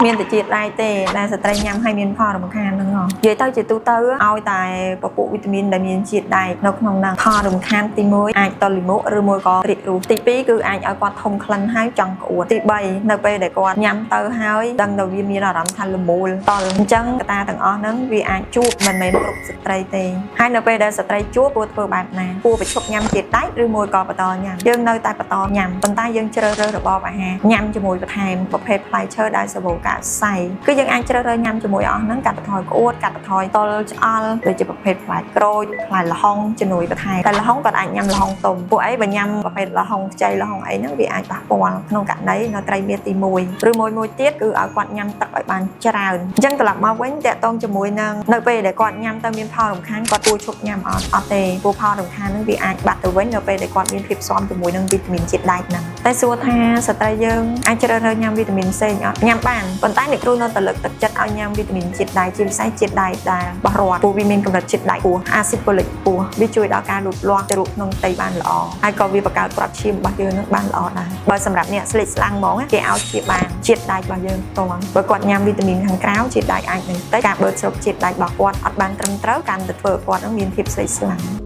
មានតែជាតិដែកទេដែលស្ត្រីញ៉ាំឲ្យមានផលរំខានហ្នឹងហ៎និយាយទៅជាទូទៅឲ្យតែពពួកវីតាមីនដែលមានជាតិដែកនៅក្នុងហ្នឹងផលរំខានទី1អាចតលិមុឬមួយក៏រាករូសទី2គឺអាចឲ្យគាត់ធំក្លិនហើយចង់ក្អួតទី3នៅពេលដែលគាត់ញ៉ាំទៅហើយដឹងតែវាមានអារម្មណ៍ថាលមូលតលអញ្ចឹងកត្តាទាំងអស់ហ្នឹងវាអាចជួបមិនមែនគ្រប់ស្ត្រីទេហើយនៅពេលដែលស្ត្រីជួបគួរធ្វើបែបណាគួរប្រឈប់ញ៉ាំជាតិដែកឬមួយក៏បន្តញ៉ាំយើងនៅតែបន្តញ៉ាំប៉ុន្តែយើងជ្រើសរើសរបបអាហារញ៉ាំជាមួយបន្ថែមប្រភេទផ្លែឈើដែលសម្បូរកាល់សៃគឺយើងអាចជ្រើសរើសញ៉ាំជាមួយអស់ហ្នឹងកាត់បន្ថយក្អួតកាត់បន្ថយតលឆ្អល់ដូចជាប្រភេទផ្លែក្រូចផ្លែល្ហុងជំនួយបន្ថែមតែល្ហុងគាត់អាចញ៉ាំល្ហុងទុំពួកអីបើញ៉ាំប្រភេទល្ហុងខ្ចីល្ហុងអីហ្នឹងវាអាចប៉ះពាល់ក្នុងករណីនៅត្រីមាសទី1ឬមួយមួយទៀតគឺឲ្យគាត់ញ៉ាំទឹកឲ្យបានច្រើនអញ្ចឹងត្រឡប់មកវិញតកតងជាមួយនឹងនៅពេលដែលគាត់ញ៉ាំទៅមានផលរំខានគាត់គួរឈប់ញ៉ាំអត់អត់ទេព្រោះផលរំខានហ្នឹងវាអាចបាត់ទៅវិញនៅពេលដែលគាត់មានភាពស៊ាំជាមួយនឹងវីតាមីនជាតិដែកហ្នឹងតែសួរថាស្ត្រីយើងអាចជ្រើសរើសញ៉ាំវីតាមីនផ្សេងអត់ញ៉ាំបានប៉ុន្តែអ្នកគ្រូនៅតែលើកទឹកចិត្តឲ្យញ៉ាំវីតាមីនជាតិដែកជាពិសេសជាតិដែកដែលបោះរត់ព្រោះវាមានកម្រិតជាតិដែកខ្ពស់អាស៊ីតហ្វូលិកខ្ពស់វាជួយដល់ការលូតលាស់ទារកក្នុងផ្ទៃបានល្អហើយក៏វាបង្កើតគ្រាប់ឈាមរបស់យើងនឹងបានល្អដែរបើសម្រាប់អ្នកស្លេកស្លាំងហ្មងគេឲ្យជាបានជាតិដែករបស់យើងផ្ទាល់បើគាត់ញ៉ាំវីតាមីនខាងក្រៅជាតិដែកអាចនឹងតិចការបឺតស្រូបជាតិដែករបស់គាត់អត់បានត្រឹមត្រូវកាន់តែធ្វើឲ្យគាត់នឹងមានភាពស្លេកស្លាំង។